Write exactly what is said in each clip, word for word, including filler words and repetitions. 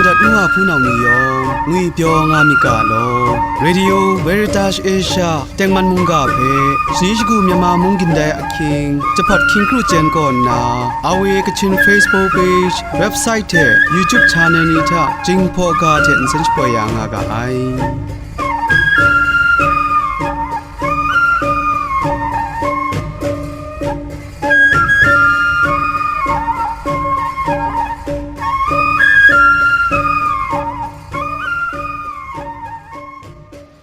Madat nu wa hpunau ni yawng ngwipyaw nga myit ga law. Radio Veritas Asia tengman mungga hpe shani shagu Myanmar mung gindai ahkying, jahpawt hkying kru chyen kaw nna, R V A Kachin Facebook page, website hte YouTube channel ni hta Jinghpaw ga hte nsen shapoi ya nga ga ai.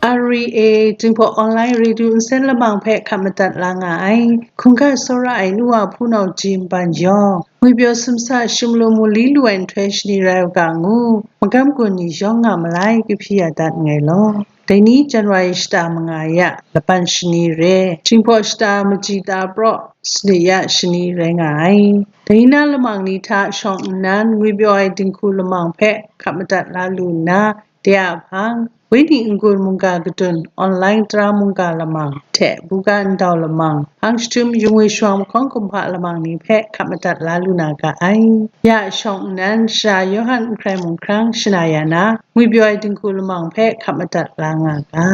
R V A Jinghpaw Online Radio nsen lamang hpe hkap madat la nga ai. Hkungga tsawra ai nu wa hpunau ji nban yawng, ngwipyaw sumsa sumlum mu li lu ai nhtoi shani rai u ga ngu, magam gun ni yawng nga malai, kahpyi ya dat nngai law. Dai ni January shata manga ya laban shani re, Jinghpaw shata maji ta praw sani ya shani rai nga ai. Dai na lamang ni hta shawng nnan ngwipyaw ai dinghku lamang hpe hkap madat la lu nna, de a hpang, Wenyi n-gun mungga kadun, online tara mungga lamang hte buga ndau lamang, hpang jahtum yungwi shawng mahkawng kumhpa lamang ni hpe hkap madat la lu na ga ai. Ya shawng nnan, Sara Yawhan n hkrai mung hkrang shana ya na, ngwipyaw ai dinghku lamang hpe hkap madat la nga ga.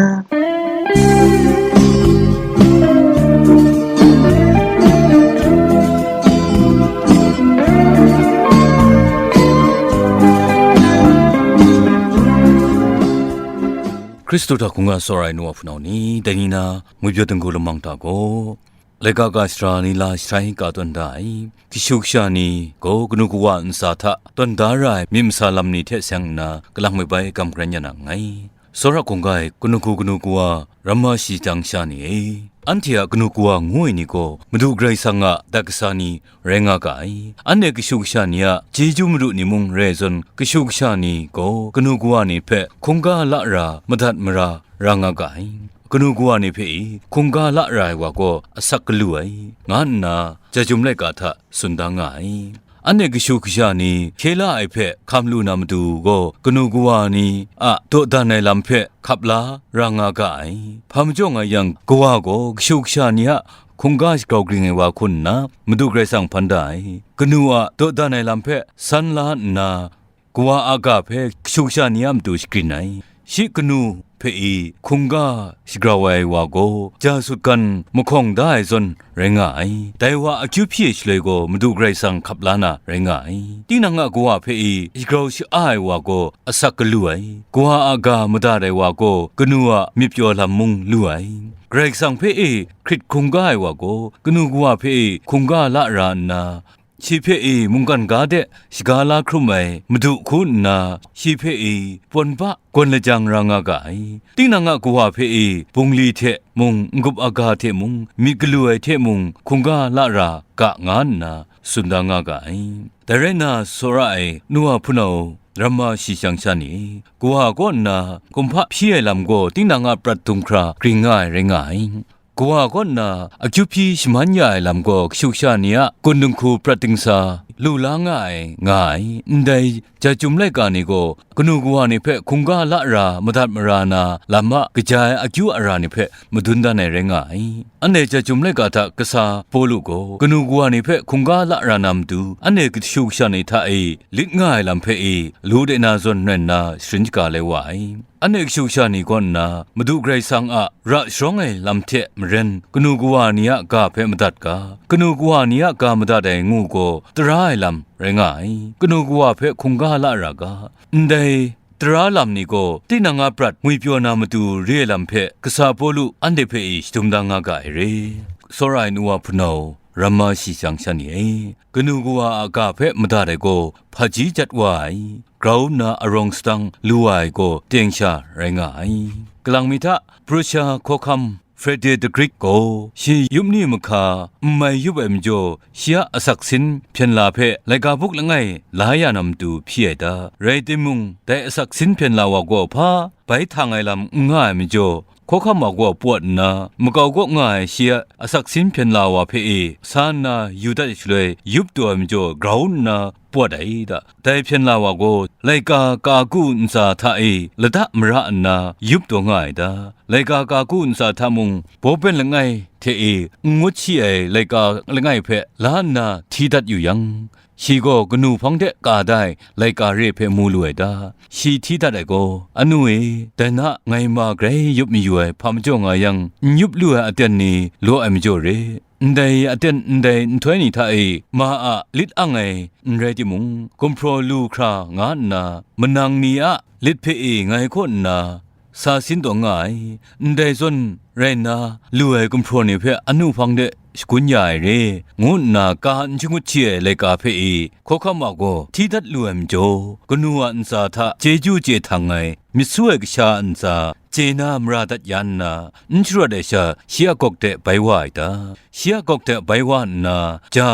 Hkristu hta hkungga tsawra ai nu wa hpunau ni, dai ni na ngwipyaw dinghku lamang hta gaw, laika ga shara ni la jahtai ka tawn da ai, kashu kasha ni gaw kanu kawa ntsa hta tawn da ra ai myit masa lam ni hte seng nna, kalang myit bai gam hkaran ya na nngai. Tsawra hkungga e kanu hku kanu kawa, ramma shi jang sha ni e, anhte a kanu kawa ngu ai ni gaw Madu Karai Kasang a dat kasa ni rai nga ga ai. Anhte kashu kasha ni a chyeju madu ni mung rai zawn, kashu kasha ni gaw kanu kawa ni hpe hkungga la ra, madat mara ra nga ga ai. Kanu kawa ni hpe e hkungga la ra ai wa gaw asak galu ai, nga nna Chyum Laika hta tsun da nga ai. Anhte kashu kasha ni hkye la ai hpe hkam lu na matu gaw, kanu kawa ni a dawdan ai lam hpe hkap la ra nga ga ai. Hpa majaw nga yang, kawa gaw kashu kasha ni a hkungga shagrau gring ai wa hku nna, Madu Karai Kasang hpan da ai. Kanu a dawdan ai lam hpe san la nna, kawa a ga hpe kashu kasha ni a matu shagrin ai. Shi kanu hpe e hkungga shagrau ai wa gaw, ja sutgan mahkawng da ai zawn rai nga ai. Dai wa akyu hpyi ai shaloi gaw, Madu Karai Kasang hkap la na rai nga ai. Tinang a kawa hpe e shagrau sha-a ai wa gaw asak galu ai. Kawa a ga madat ai wa gaw, kanu a myit pyaw lam mung lu ai. Karai Kasang hpe e hkrit hkungga ai wa gaw, kanu kawa hpe e hkungga la ra nna, shi hpe e mungkan ga de shaga la hkrum ai Madu hku nna, shi hpe e pawn ba gawn lajang ra nga ga ai. Tinang a kawa hpe e bungli hte mung, n-gup aga hte mung, myit galu ai hte mung, hkungga la ra ga, nga nna tsun da nga ga ai. Dai rai nna, tsawra ai nu wa hpunau, ramma shi jang sha ni, kawa kaw nna kumhpa hpyi ai lam gaw tinang a prat dung hkra gring nga ai rai nga ai. Kawa kaw nna akyu hpyi shaman ya ai lam gaw kashu kasha ni a gun dinghku prat dingsa lu la nga ai, nga ai. Ndai Chyum Laika ni gaw kanu kawa ni hpe hkungga la ra, madat mara na lam a kaja ai akyu ara ni hpe madun dan ai rai nga ai. Anhte Chyum Laika hta kasa Pawlu gaw kanu kawa ni hpe hkungga la ra na matu, anhte kashu kasha ni hta e lit nga ai lam hpe e, lu de na zawn rai nna sharin shaga lai wa ai. Anhte kashu kasha ni kaw nna, Madu Karai Kasang a ra sharawng ai lam hte maren, kanu kawa ni a ga hpe madat ga, kanu kawa ni a ga madat ai ngu gaw tara ai lam rai nga ai. Kanu kawa hpe hkungga la ra ga, ndai tara lam ni gaw tinang a prat ngwipyaw na matu re ai lam hpe kasa Pawlu anhte hpe e shadum da nga ga ai re. Tsawra ai nu wa hpunau, ramma shi jang sha ni e, kanu kawa a ga hpe madat ai gaw hpaji jat wa ai, grau nna arawng sadang lu wa ai gaw teng sha rai nga ai. Kalang mi hta, Persia hkawhkam Frederick gaw shi yup ni mahka n mai yup ai majaw, shi a asak sin hpyen la hpe laika buk langai la ya na matu hpyi ai ta? Rai timung, dai asak sin hpyen la wa gaw hpa bai htang ai lam n nga ai majaw, hkawhkam wa gaw pawt nna, makau kaw nga ai shi a asak sin hpyen la wa hpe e sa nna yu dat ai shaloi, yup taw ai majaw grau nna pawt ai ta? Dai hpyen la wa gaw laika kaku ntsa hta e lada mara nna yup taw nga ai ta? Laika kaku ntsa hta mung, bawpen langai hte e n ngut shi ai laika langai hpe la nna hti dat yu yang, Shi gaw kanu hpang de ka da ai laika re hpe mu lu ai ta? Shi hti dat ai gaw, "Anu e, dai na ngai ma grai yup mayu ai hpa majaw nga yang, n yup lu ai aten ni law ai majaw re. Ndai aten ndai nhtoi ni hta e ma a lit ang ai n rai timung, gumhpraw lu hkra nga nna, manang ni a lit hpe e ngai hkaw nna sa sin taw nga ai. Ndai zawn rai nna, lu ai gumhpraw ni hpe anu hpang de shagun ya ai re," ngu nna ka n shangut hti ai laika hpe e, hkawhkam a gaw hti dat lu ai majaw, kanu a ntsa hta chyeju chye htang ai, myit su ai kasha a ntsa chye na mara dat ya nna, n sharawt ai sha, shi a gawk de bai wa ai ta? Shi a gawk de bai wa nna, ja,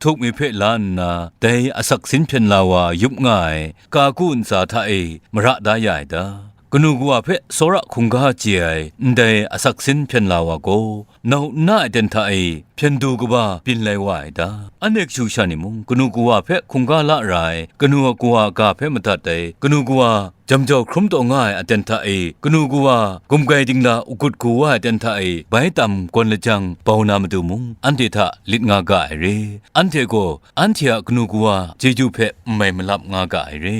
htuk mi hpe la nna, dai asak sin hpyen la wa yup nga ai kaku ntsa hta e mara da ya ai ta? Kanu kawa hpe tsawra hkungga chye ai ndai asak sin hpyen la wa gaw, nau n na ai ten hta e hpyen du kaba byin lai wa ai ta? Anhte kashu kasha ni mung, kanu kawa hpe hkungga la ra ai, kanu kawa ga hpe madat ai, kanu kawa jam jau hkrum taw nga ai aten hta e, kanu kawa gumgai dingla agut gu wa ai aten hta e, bai tam gawn lajang bau na matu mung, anhte hta lit nga ga ai re. Anhte gaw anhte a kanu kawa chyeju hpe n mai malap nga ga ai re.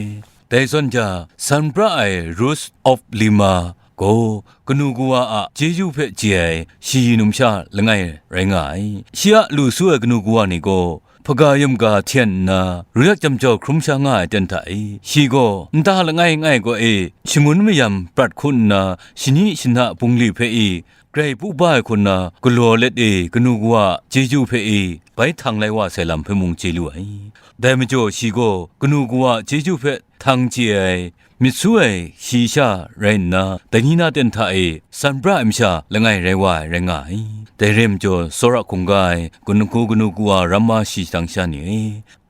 Dai zawn ja, san pra ai Rose of Lima gaw kanu kawa a chyeju hpe chye ai shayi numsha langai rai nga ai. Shi a lu su ai kanu kawa ni gaw, hpaga yamga hten nna, ruyak jam jau hkrum sha nga ai ten hta e, shi gaw nta langai ngai gaw e shangun mayam prat hku nna, shani shana bungli hpe e grai pu ba ai hku nna, galaw let e kanu kawa chyeju hpe e bai htang lai wa sai lam hpe mung chye lu ai. Dai majaw shi gaw kanu kawa chyeju hpe htang chye ai, myit su ai shi sha rai nna, dai ni na ten hta e san pra ai masha langai rai wa ai rai nga ai. Dai re majaw, tsawra hkungga ai, kanu ku kanu kawa ramma shi shadang sha ni e,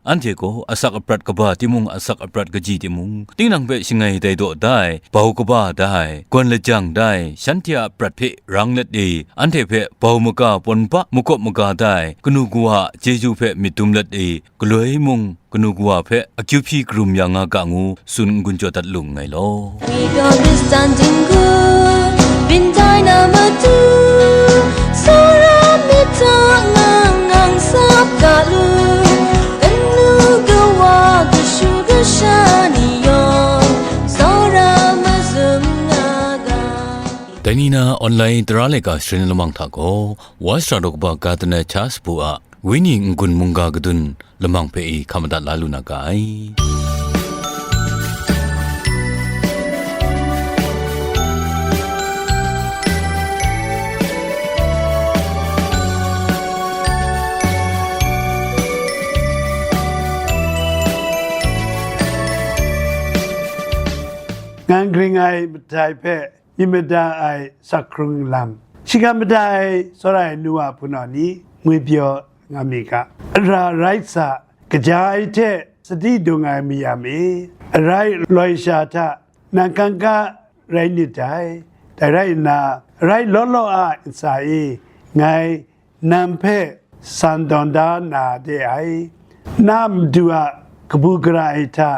anhte gaw asak aprat kaba timung, asak aprat kaji timung, tinang hpe shangai dai daw da ai, bau kaba da ai, gawn lajang da ai, shanhte a prat hpe rang let e, anhte hpe bau maga, pawn ba, makawp maga da ai, kanu kawa a chyeju hpe myit dum let e, galoi mung, kanu kawa hpe akyu hpyi karum ya nga ga ngu tsun n-gun jaw dat lu nngai law. 每个 Christian 经过，并在那么读，所有的长老 ngang sap ga lu, kanu kawa kashu kasha ni yawng, tsawra mazum nga ga. Dai ni na online tara laika sharin lamang hta gaw, Washra daw kaba Gardner Charles bu a Wenyi n-gun mungga kadun lamang hpe i hkam madat la lu na ga ai. Ngang gring ai matai hpe myit mada ai sak hkrung lam. Shingkang mada ai tsawra ai nu wa hpunau ni, ngwi pyaw nga mi ga. Ara rai sa, kaja ai hte sadi dung ai mayam e, arai loi sha hta nang hkangga rai nit dai. Dai rai nna, arai law law a ntsa e, ngai nang hpe san tawn da na de ai. Na madu a kabu gara ai hta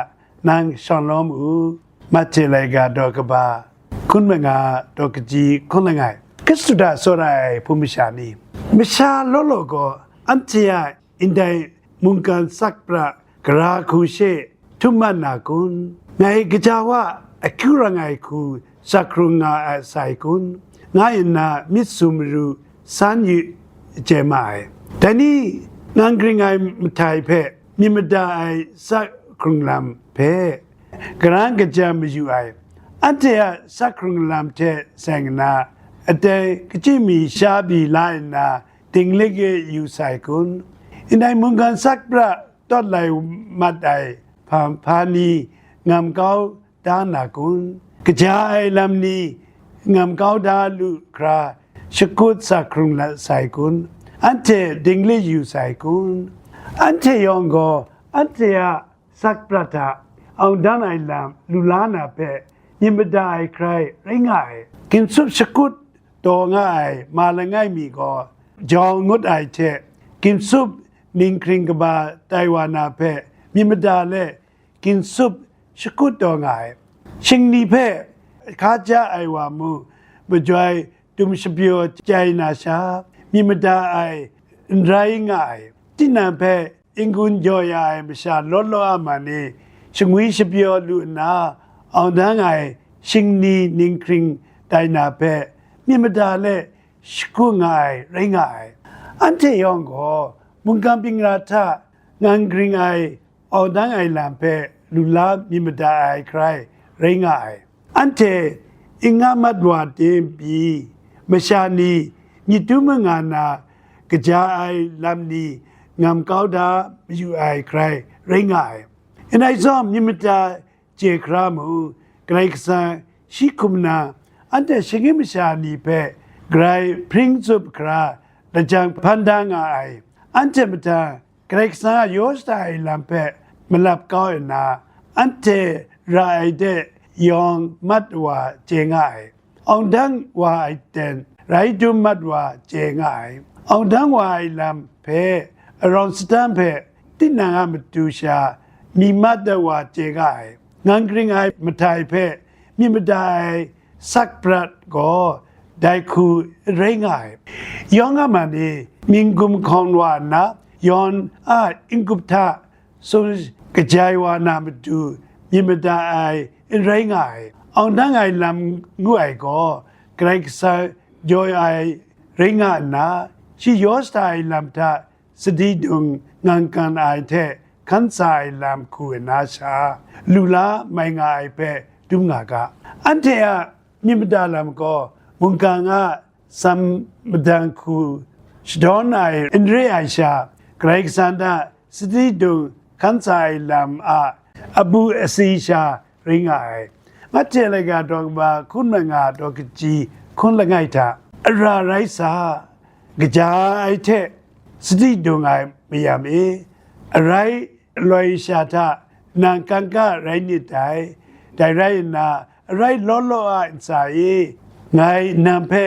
nang shawng lawm u. Mahte laika daw kaba, hkun manga daw kaji hkun langai. Hkristu hta tsawra ai hpung masha ni, masha law law gaw anhte a ndai mungkan sakpra gara hku she htum mat na kun? Ngai gaja wa akyu rang ai hku sak hkrung nga ai sai kun? Nga nna myit sum maru san yu chye ma ai. Dai ni nang gring ai matai hpe myit mada ai sak hkrung lam hpe karan kaja mayu ai. Anhte a sak hkrung lam hte seng nna, atai kachyi mi sha bi la nna, dinglik e yu sai kun? Ndai mungkan sakpra tawt lai mat ai hpa, hpa ni ngam kau da na kun? Kaja ai lam ni ngam kau da lu hkra shakut sa hkrung la sai kun? Anhte dinglik yu sai kun? Anhte yawng gaw anhte a sakpra hta aung dan ai lam lu la na hpe myit mada ai hkrai rai nga ai. Ginsup shakut taw nga ai ma langai mi gaw jau ngut ai hte, ginsup ninghkring kaba tai wa na hpe myit mada let, ginsup shakut taw nga ai. Shingni hpe hka ja ai wa mung, majoi dum shapyaw chyai na sha, myit mada ai n rai nga ai. Tinang hpe n-gun jaw ya ai masha law law a man e shangwi shapyaw lu nna, awng dang ai shingni ninghkring tai na hpe myit mada let shakut nga ai rai nga ai. Anhte yawng gaw mungkan byin ra hta ngang gring ai awng dang ai lam hpe lu la myit mada ai hkrai rai nga ai. Anhte n-nga mat wa ten pyi, masha ni myit dum manga na kaja ai lam ni ngam kau da mayu ai hkrai rai nga ai. Ndai zawn myit mada chye hkra mu, Karai Kasang shi hkum na anhte shinggyim masha ni hpe grai hpring tsup hkra lajang hpan da nga ai. Anhte mahtang Karai Kasang a yaw shada ai lam hpe malap kau nna, anhte ra ai de yawng mat wa chye nga ai. Awng dang wa ai ten rai dum mat wa chye nga ai. Awng dang wa ai lam hpe arawng sadan hpe tinang a matu sha mi mat dat wa chye nga ai. Ngang gring ai matai hpe myit mada ai sak prat gaw dai hku rai nga ai. Yawng a man e mying gum hkawng wa nna, yawn a n-gup hta sung kajai wa na matu myit mada ai n rai nga ai. Awng dang ai lam ngu ai gaw, Karai Kasang jaw ai rai nga nna, shi yaw shada ai lam hta sadi dung ngang kan ai hte hkan tsa ai lam hku nna sha, lu la mai nga ai hpe dum nga ga. Anhte a myit mada lam gaw mungkan a sam madang hku shadawn ai n re ai sha, Karai Kasang hta sadi dung hkan tsa ai lam a abu asi sha rai nga ai. Mahte laika daw kaba hkun manga daw kaji hkun langai hta, ara rai sa, kaja ai hte sadi dung ai mayam e, arai loi sha hta nang kangka rai nit dai. Dai rai nna, arai law law a ntsa e, ngai nang hpe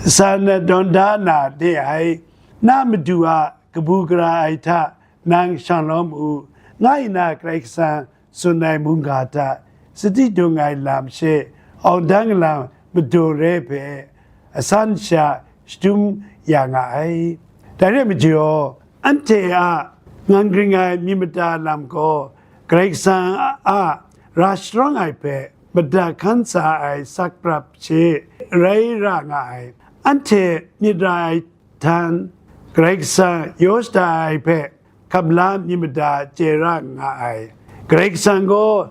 sa na dawn da na de ai, na madu a kabu gara ai hta nang shang lawm u, nga nna Karai Kasang tsun ai mungga hta sadi dung ai lam she, awng dang lam madaw re hpe, asan sha shadum ya nga ai. Dai rai majaw, anhte a ngang gring ai myit mada lam gaw, Karai Kasang a ra sharawng ai hpe mada hkan sa ai sak prap she rai ra nga ai. Anhte myit ra ai htan, Karai Kasang yaw shada ai hpe hkam la myit mada chye ra nga ai. Karai Kasang gaw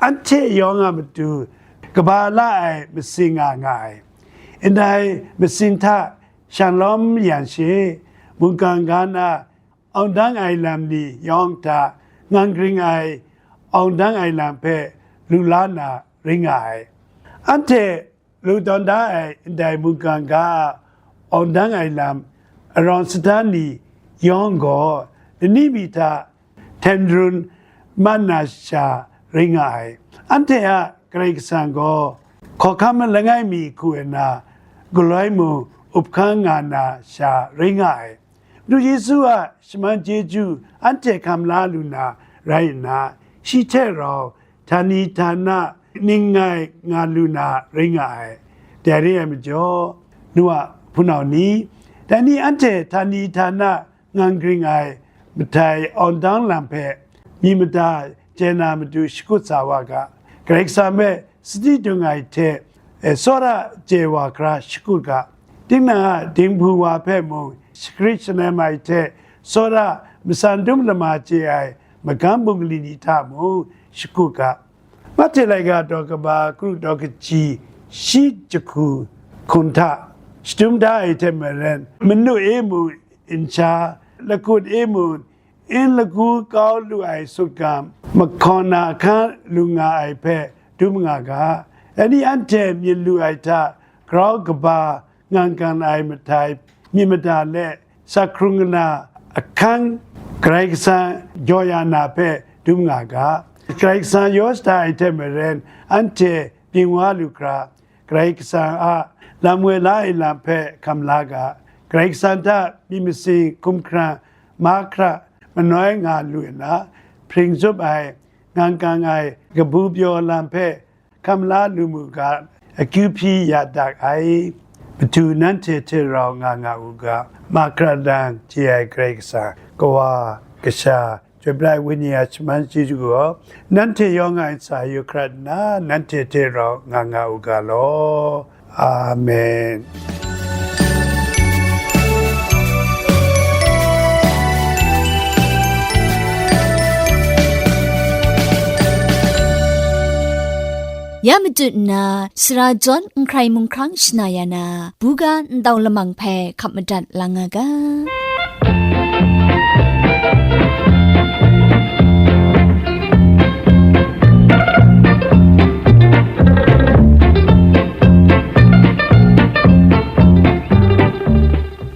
anhte yawng a matu kaba la ai masing nga nga ai. Ndai masing hta shang lawm yang she, mungkan ga na awng dang ai lam ni yawng hta ngang gring ai awng dang ai lam hpe lu la na ring nga ai. Anhte lu tawn da ai ndai mungkan ga a awng dang ai lam arawng sadan ni yawng gaw, lani mi hta hten run mat na sha rai nga ai. Anhte a Karai Kasang gaw hkawhkam langai mi hku nna, galoi mung up hkang nga na sha rai nga ai. Madu Yesu a shaman chyeju anhte hkam la lu na rai nna, shi hte rau htani htana ning ngai nga lu na rai nga ai. Dai re ai majaw, nu a hpunau ni, dai ni anhte htani htana ngang gring ai matai awng dang lam hpe myit mada chye na matu shakut sa wa ga. Karai Kasang hpe sadi dung ai hte, e, tsawra chye wa hkra shakut ga. Tinang a dinghpu wa hpe mung shakrit shalem ai hte, tsawra matsan dum lama chye ai magam bungli ni hta mung shakut ga. Mahte laika daw kaba kru daw kaji shi jahku hkun hta shadum da ai hte maren, manu e mung n sha, lakut e mung n lagu kau lu ai sutgan mahkawn na hkan lu nga ai hpe dum nga ga. Dai ni anhte myit lu ai hta grau kaba ngang kan ai matai myit mada let, sa hkrung na ahkang Karai Kasang jaw ya na hpe dum nga ga. Karai Kasang yaw shada ai hte maren, anhte byin wa lu hkra, Karai Kasang a lam woi la ai lam hpe hkam la ga. Karai Kasang hta myit masin hkum hkrang mahkra manoi nga lu nna, hpring zup ai, ngang kang ai, kabu pyaw lam hpe hkam la lu mu ga, akyu hpyi ya dak ai. Madu nanhte hte rau nga nga u ga, mahkra dang chye ai Karai Kasang, Kawa, Kasha, Chyoi Pra Ai Wenyi a shaman chyeju gaw, nanhte yawng a ntsa yu hkrat nna, nanhte hte rau nga nga u ga law. Amen. Ya matut nna, sara jawn n hkrai mung hkrang shana ya na, buga ndau lamang hpe hkap madat la nga ga.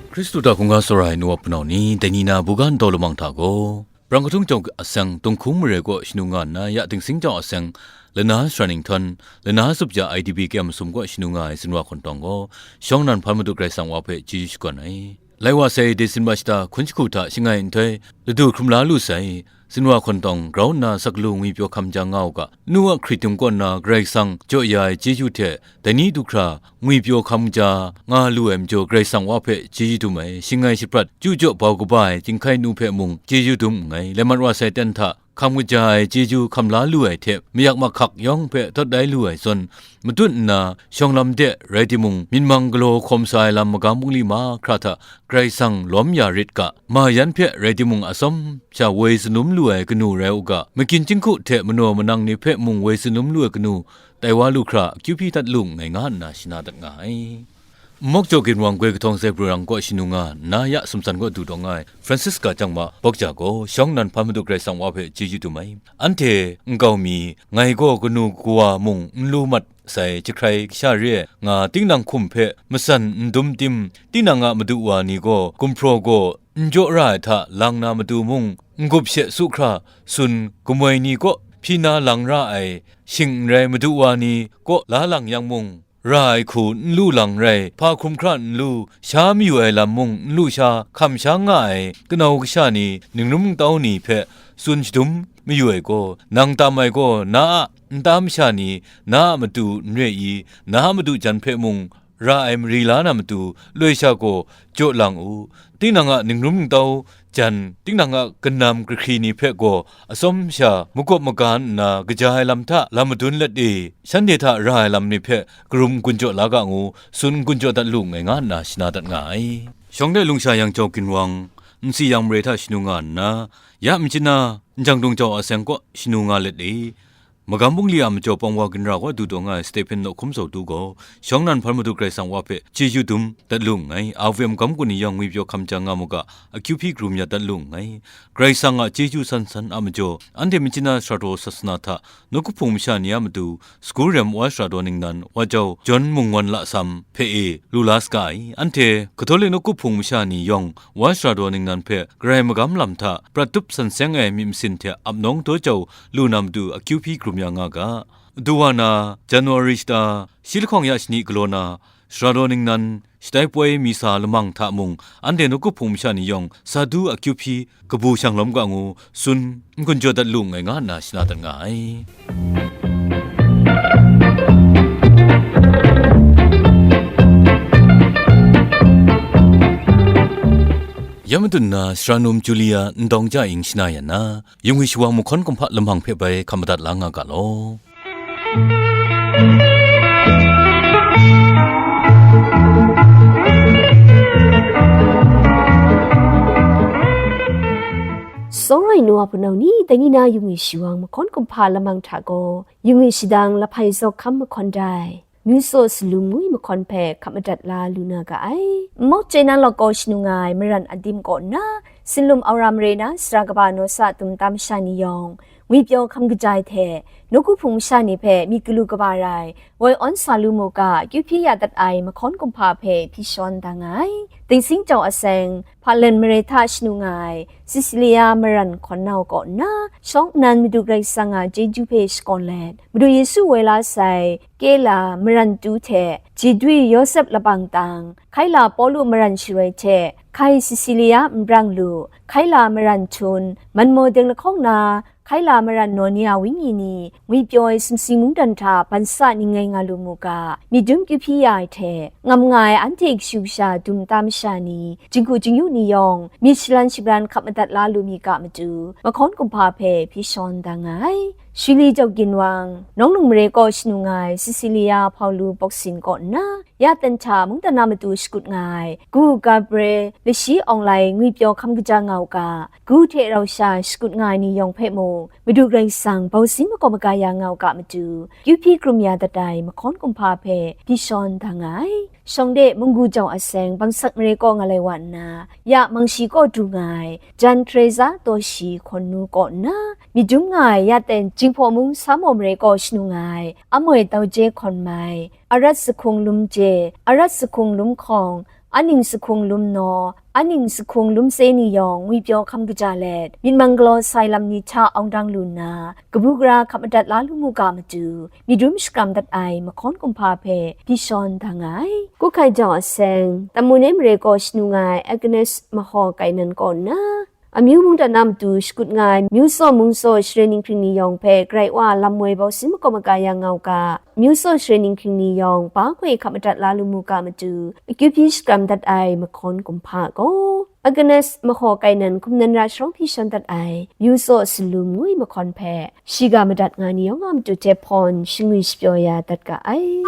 Hkristu hta hkungga tsawra ai nu wa hpunau ni, dai ni na buga ndau lamang hta gaw, Brang Katung Jau Aseng Tunghkung Mare kaw shanu nga nna, ya Dingsing Jau Aseng lana sara nhtawm, lana zup ja I D P K M masum kaw shanu nga ai Zinwa Hkawntawng gaw, shawng nnan hpan Madu Karai Kasang wa hpe chyeju shakawn ai. Lai wa sai, December shata hkun jahku hta shangai nhtoi, ladu hkrum la lu sai, Zinwa Hkawntawng grau nna saklaw ngwipyaw hkam ja nga u ga, nu a hkritung kaw nna Karai Kasang jaw ya ai chyeju hte, dai ni du hkra ngwipyaw hkam ja nga lu ai majaw, Karai Kasang wa hpe chyeju dum ai, shangai shaprat, chyu jaw bau kaba ai chyinghkai nu hpe mung chyeju dum nngai, lai mat wa sai ten hta hkam kaja ai chyeju hkam la lu ai hte, mayak mahkak yawng hpe tawt ai lu ai zawn, matut nna shawng lam de rai timung, myit mang galaw hkawm sa ai lam magam bungli mahkra hta Karai Kasang lawm ya rit ga, ma yan hpe rai timung, atsawm sha woi tsun lum lu ai kanu rai u ga, makyin chyinghku hte manaw manang ni hpe mung woi tsun lum lu ai kanu tai wa lu hkra, akyu hpyi dat lu nngai nga nna shana dat nga ai. Nmawk Jaw Ginwang Goi Kahtawng Zaibru Rang kaw shanu nga nna, ya sumsan kaw du taw nga ai Francisca Chyang Ma Bawk Ja gaw, shawng nnan hpan Madu Karai Kasang wa hpe chyeju dum ai. Anhte nkau mi, ngai gaw kanu kawa mung n lu mat sai jahkrai kasha re ai, nga tinang hkum hpe matsan n dum tim, tinang a madu wa ni gaw gumhpraw gaw n jaw ra ai hta lang na matu mung, n-gup she su hkra, tsun kamoi ni kaw hpyi na lang ra ai, shing n rai madu wa ni kaw la lang yang mung, ra ai hku n lu lang rai, hpa hkrum hkra n lu, sha mayu ai lam mung n lu sha, hkam sha nga ai kanau kasha ni, ningrum ntau ni hpe tsun shadum mayu ai gaw, nang tam ai gaw, na a nta masha ni, na a matu n re i, na a matu jan hpe mung, ra ai mari la na matu, loi sha gaw jaw lang u. Tinang a ningrum ntau jan, tinang a kanam kahkri ni hpe gaw atsawm sha makawp maga nna kaja ai lam hta lam madun let e, shanhte hta ra ai lam ni hpe karum n-gun jaw la ga ngu, tsun n-gun jaw dat lu nngai nga nna shana dat nga ai. Shawng de lungsha yang jau ginwang, nsi yang mare hta shanu nga nna, ya machyin na, njang dung jau aseng kaw shanu nga let e, Magam bungli a majaw pawng wa ginra kaw du taw nga ai Stephen Nawhkum Zawtu gaw, shawng nnan hpan Madu Karai Kasang wa hpe chyeju dum dat lu nngai, a V M magam kun ni yawng ngwipyaw hkam ja nga mu ga, akyu hpyi karum ya dat lu nngai. Karai Kasang a chyeju san san a majaw, anhte machyin na sara daw sasana hta, nawku hpung masha ni a matu, sagu rem wa sara daw ningnan, wa jau, John Mungwan Lasam hpe e, lu la saga ai. Anhte Katolik nawku hpung masha ni yawng, wa sara daw ningnan hpe, Karai magam lam hta, prat tup san seng ai myit masin hte ap nawng daw jau, lu na matu akyu hpyi karum ya nga ga. Madu wa na, January shata, shi lahkawng ya shani galaw na, sara daw ningnan, shatai poi misa lamang hta mung, anhte nawku hpung masha ni yawng, sa du akyu hpyi, kabu shang lawm ga ngu, tsun n-gun jaw dat lu nngai nga nna shana dat nga ai. Ya madun na, sara num Julia n dawng ja ing shana yan na, Yung ai shawang mahkawn kumhpa lamang hpe bai hkam madat la nga ga law. Sawrai nu a punau ni, dai ni na yung ai shawang mahkawn kumhpa lamang hta gaw, yung ai shadang lahpai zawk hkam mahkawn dai. Myu tsaw salum ngwi mahkawn hpe hkap madat la lu na ga ai. Nmawk Chye Nang Lawk Kaw shanu nga ai Maran Adim kaw nna, Sinlum Aura mare na sara kaba Nawsa a tum tam masha ni yawng, ngwipyaw hkam kajai hte, nawku hpung masha ni hpe myit galu kaba rai, woi awn sa lu mu ga, akyu hpyi ya dat ai mahkawn kumhpa hpe hpyi shawn da nga ai. Dingsing jau aseng, Hpalen mare hta shanu nga ai, Sisilia Maran hkawn nau kaw nna, shawng nnan Madu Karai Kasang a chyeju hpe shakawn let, Madu Yesu woi la sai, Kela Maran Tu hte, Jidwi Yawsep Labang Tang, Hkaila Pawlu Maran Sharoi hte, Hkai Sisilia Nbrang Lu, Hkaila Maran Htun, Manmaw Deng lahkawng na, hkai la maran naw ni a wenyi ni, ngwipyaw ai sumsing mungdan hta ban sa ning ngai nga lu mu ga, myit dum kyu hpyi ya ai hte, ngam nga ai anhte kashu kasha dum nta masha ni, jinghku jingyu ni yawng, myit shalan shabran hkap madat la lu mi ga matu, mahkawn kumhpa hpe hpyi shawn da nga ai. Shili Jawk Ginwang, Nawng Lung Mare kaw shanu nga ai Cecilia Hpaulu Bawksin kaw nna, ya ten hta mungdan a matu shakut nga ai, Gu Gabriel, Lashi Awng Lai ngwipyaw hkam kaja nga u ga, Gu hte rau sha shakut nga ai ni yawng hpe mung, Madu Karai Kasang bausin makaw maga ya nga u ga matu, kyu hpyi hkrum ya dat ai mahkawn kumhpa hpe hpyi shawn da nga ai. Shawng de munggu jau a seng bangsak mare kaw nga lai wa nna, ya Mangshi kaw du nga ai, Jan Teresa Taw Shi hkawn nu kaw nna, myit dum nga ai ya ten Jinghpaw mung Samo mare kaw shanu nga ai, Amoi Tau Je hkawn mai, Arat Sahkung Lum Je, Arat Sahkung Lum Hkawng, Aning Sahkung Lum Naw, Aning Sahkung Lum Se ni yawng ngwipyaw hkam kaja let, myit mang galaw sai lam ni hta awng dang lu nna, kabu gara hkap madat la lu mu ga matu, myit dum shakram dat ai mahkawn kumhpa hpe hpyi shawn da nga ai. Kuhkai jau a seng, Tamu Ne mare kaw shanu nga ai Agnes Mahaw Kainan kaw nna, amyu mungdan a matu shakut nga ai Myu Saw Mung Saw Share Ninghpring ni yawng hpe Karai Wa a lam woi bausin makaw maga ya nga u ga, Myu Saw Share Ninghpring ni yawng ba hkoi hkap madat la lu mu ga matu, akyu hpyi shakram dat ai mahkawn kumhpa gaw, Agnes Mahaw Kainan hkum nan ra sharawng hpyi shawn dat ai Myu Saw Salum ngu ai mahkawn hpe, shiga madat nga ni yawng a matu hte hpawn shangwi shapyaw ya dat ga ai.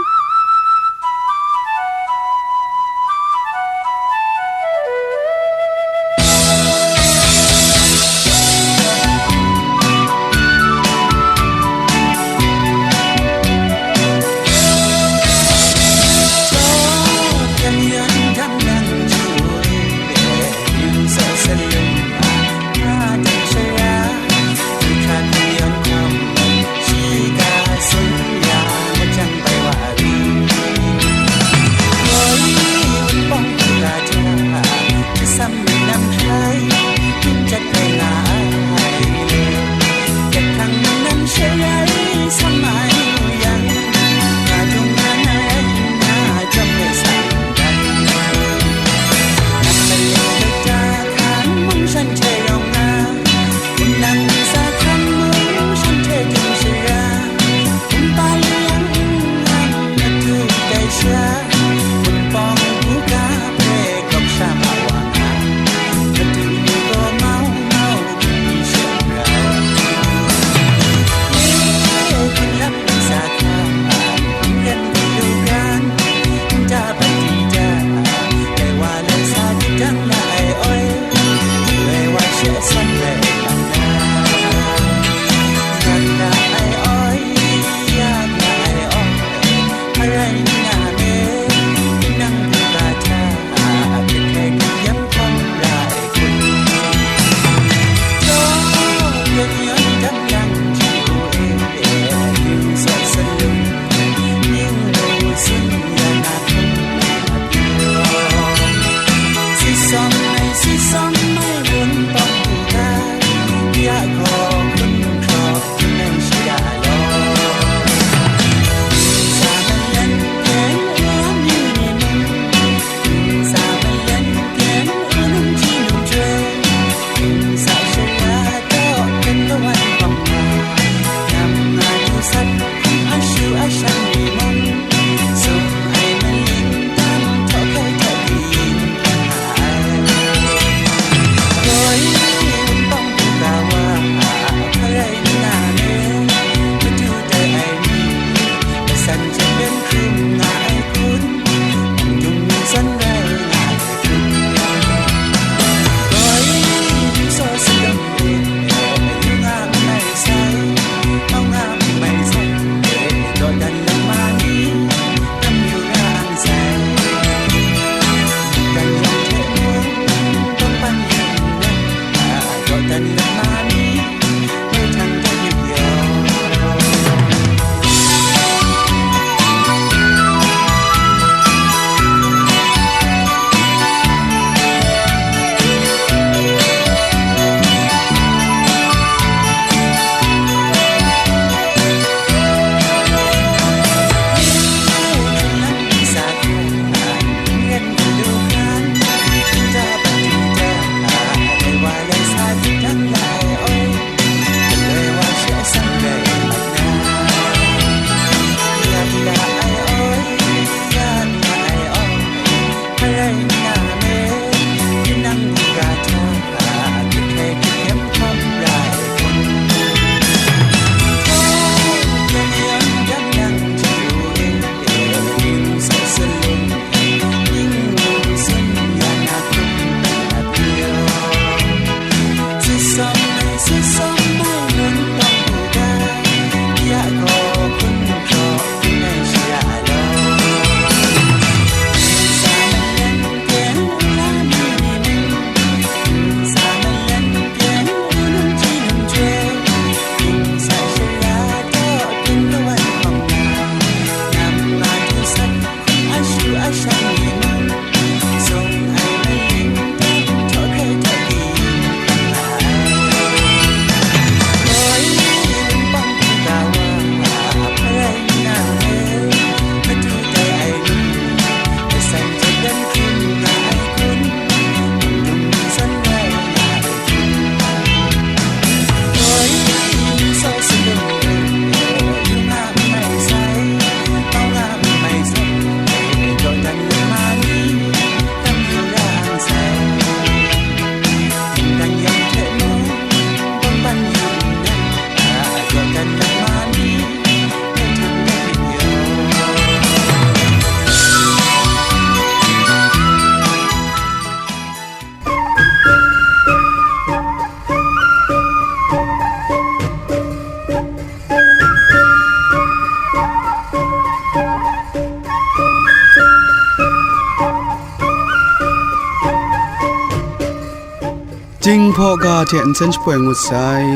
Jinghpaw ga hte nsen shapoi ngut sai.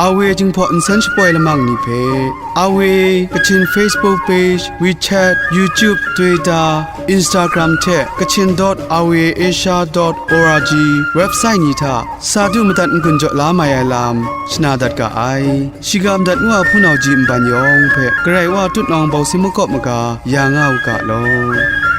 Awe Jinghpaw nsen shapoi lamang ni hpe, Awe Kachin Facebook page, WeChat, YouTube, Twitter, Instagram hte Kachin dot awe asia dot org website ni hta sa du madat n-gun jaw la mai ai lam shana dat ga ai. Shiga madat ngu a hpunau ji nban yawng hpe Karai Wa tutnawng bawsin makawp maga ya nga u ga law.